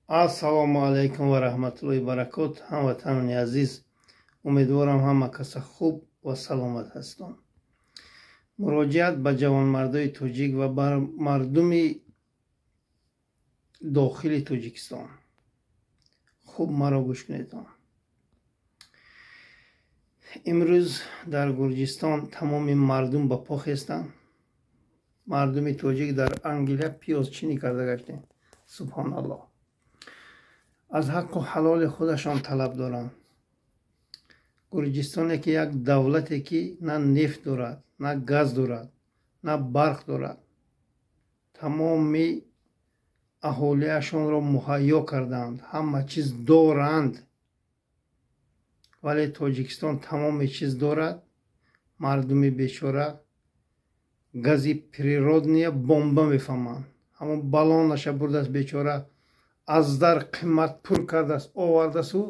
Ассалому алайкум ва раҳматуллоҳи баракот. Ҳамватанони азиз, умедворам ҳама каса хуб ва саломат ҳастон. Муроҷиат ба ҷавонмардои тоҷик ва ба мардуми дохили Тоҷикистон. Хуб маро гӯш кунедон. Имрӯз дар Гурҷистон тамоми мардум ба по хестанд. Мардуми тоҷик дар Англия пиёзчинӣ карда гаштем. Субҳоналлоҳ. Аз ҳаққу ҳалоли худашон талаб доранд. Гурҷистоне ки як давлате ки на нефт дорад, на газ дорад, на барқ дорад, тамоми аҳолиашонро муҳайё кардаанд, ҳама чиз доранд, вале Тоҷикистон тамоми чиз дорад. Мардуми бечора гази природния бомба мефаҳманд. Ҳамон баллонаша бурдааст бечора, аз дар қимат пур кардааст, овардасту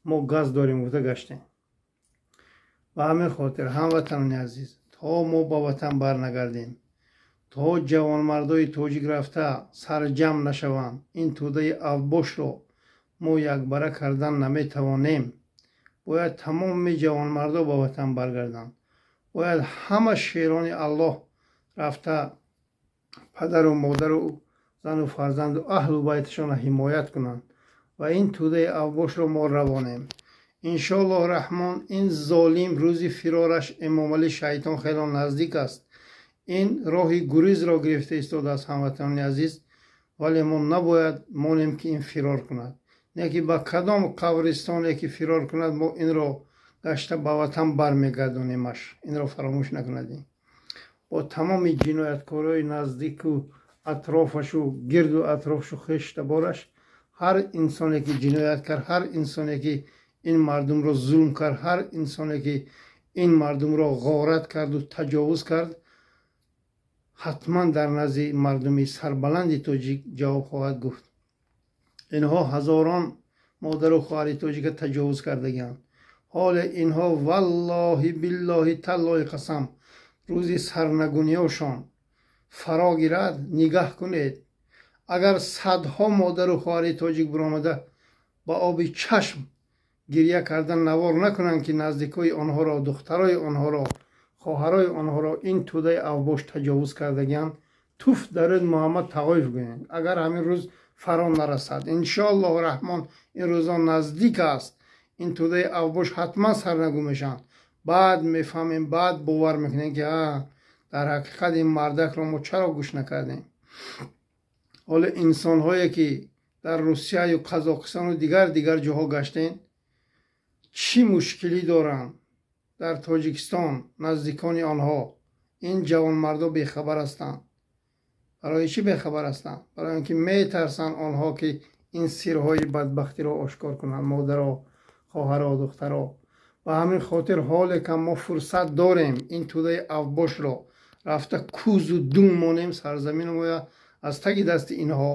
мо газ дорем гуфта гаштем. Ба ҳамин хотир, ҳамватанони азиз, то мо ба ватан барнагардем, то ҷавонмардои тоҷик рафта сарҷамъ нашаванд, ин тӯдаи авбошро мо якбара кардан наметавонем. Бояд тамоми ҷавонмардо ба ватан баргарданд. Бояд ҳама шерони Аллоҳ рафта падару модару зану фарзанду аҳлу байташонро ҳимоят кунанд ва ин тӯдаи авбошро мо равонем. Иншоаллоҳ раҳмон, ин золим рӯзи фирораш Эмомалӣ шайтон хело наздик аст. Ин роҳи гуризро гирифта истодааст, ҳамватанони азиз, вале мо набояд монем ки ин фирор кунад. Не ки ба кадом қабристоне ки фирор кунад, мо инро гашта ба ватан бармегардонемаш. Инро фаромӯш накунадем. Бо тамоми ҷинояткорои наздику атрофашу гирду атрофшу хештабораш, ҳар инсоне ки ҷиноят кард, ҳар инсоне ки ин мардумро зулм кард, ҳар инсоне ки ин мардумро ғорат карду таҷовуз кард, ҳатман дар назди мардуми сарбаланди тоҷик ҷавоб хоҳад гуфт. Инҳо ҳазорон модару хоҳари тоҷика таҷовуз кардагианд. Ҳоле инҳо валлоҳи биллоҳи таллоҳи қасам, рӯзи сарнагуниёшон фаро гирад, нигаҳ кунед. Агар садҳо модару хоҳари тоҷик биромада ба оби чашм гирья кардан навор накунанд, ки наздикои онҳоро, духтарои онҳоро, хоҳарои онҳоро ин тӯдаи авбош таҷовуз кардагианд, туф дар рӯд Муҳаммад Тағоев гӯянд. Агар ҳамин рӯз фаро нарасад, иншоаллоҳу раҳмон, ин рӯзон наздик аст. Ин тӯдаи авбош ҳатман сарнагун мешаванд. Баъд мефаҳмем, баъд бовар мекунем, ки дар ҳақиқат ин мардакро мо чаро гӯш накардем. Ҳоло инсонҳое ки дар Русияю Қазоқистону дигар дигар ҷоҳо гаштем, чӣ мушкилӣ доранд дар Тоҷикистон наздикони онҳо, ин ҷавонмардо бехабар ҳастанд. Барои чӣ бехабар ҳастанд? Барои он ки метарсанд онҳо, ки ин сирҳои бадбахтиро ошкор кунанд, модаро, хоҳаро, духтаро. Ба ҳамин хотир ҳоле ка мо фурсат дорем, ин тӯдаи авбошро рафта кузу дум монем, сарзамину моя аз таги дасти инҳо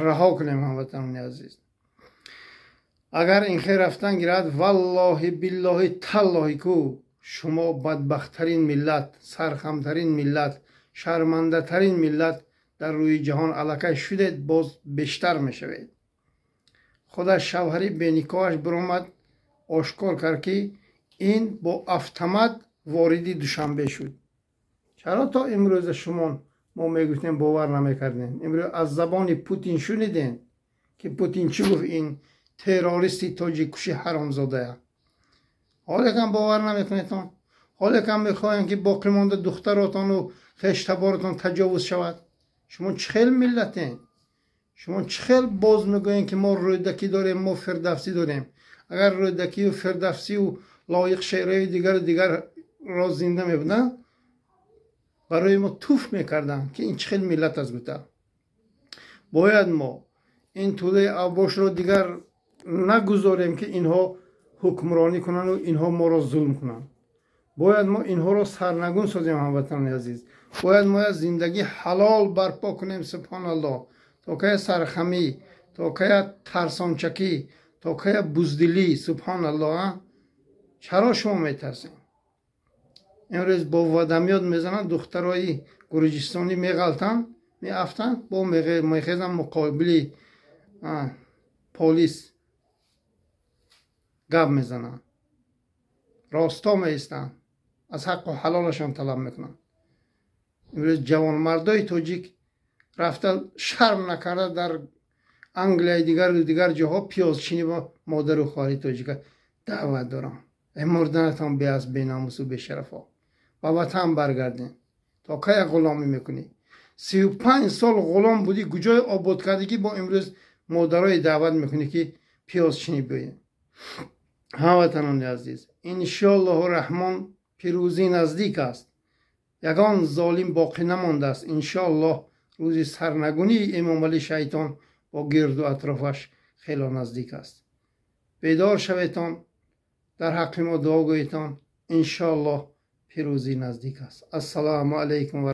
раҳо кунем, ҳамватанони азиз. Агар ин хел рафтан гирад, валлоҳи биллоҳи таллоҳи ку шумо бадбахттарин миллат, сархамтарин миллат, шармандатарин миллат дар рӯи ҷаҳон аллакай шудед, боз бештар мешавед. Худаш шавҳари беникоҳаш биромад, ошкор кард, ки ин бо автомат вориди Душанбе шуд. Чаро то имрӯза шумо мо мегуфтем, бовар намекардем? Имрӯз аз забони Путин шунидем, ки Путин чӣ гуфт: ин террористи тоҷиккуши ҳаромзодая. Ҳолекам бовар намекунедон, ҳолекам мехоҳем, ки боқӣ монда духтаротону хештаборотон таҷовуз шавад. Шумо чӣ хел миллатен? Шумо чӣ хел боз мегӯем, ки мо Рӯдакӣ дорем, мо Фирдавсӣ дорем? Агар Рӯдакию Фирдавсию лоиқ шеърҳои дигару дигарро зинда мебуданд, барои мо туф мекарданд, ки ин чӣ хел миллат аст гуфта. Бояд мо ин тӯдаи авбошро дигар нагузорем, ки инҳо ҳукмронӣ кунанду инҳо моро зулм кунанд. Бояд мо инҳоро сарнагун созем, ҳамватанони азиз. Бояд мо як зиндагии ҳалол барпо кунем. Субҳоналлоҳ, то кая сархамӣ, то кая тарсончакӣ, то кая буздилӣ? Субҳоналлоҳ, чаро шумо метарсем? Имрӯз бо водомёт мезананд, духтарои гурҷистонӣ меғалтанд, меафтанд, бо мехезанд, муқобили Полис гап мезананд, росто меистанд, аз ҳаққу ҳалолашон талаб мекунанд. Имрӯз ҷавонмардои тоҷик рафта, шарм накарда, дар Англияи дигару дигар ҷоҳо пиёзчинӣ бо модару хоҳари тоҷика даъват дорам. Э, мурданатон беаз, бенамусу бешарафо, ба ватан баргардем. То кая ғуломӣ мекунӣ? 35 сол ғулом будӣ, куҷои обод кардагӣ? Бо имрӯз модарои даъват мекунӣ, ки пиёзчинӣ биёем. Ҳамватанони азиз, иншоаллоҳу раҳмон, пирӯзӣ наздик аст, ягон золим боқӣ намондааст. Иншоаллоҳ, рӯзи сарнагунии Эмомалӣ шайтон бо гирду атрофаш хело наздик аст. Бедор шаветон, дар ҳаққи мо дуо гӯетон. Иншоаллоҳ, пирӯзӣ наздик аст. Ассалому алайкум.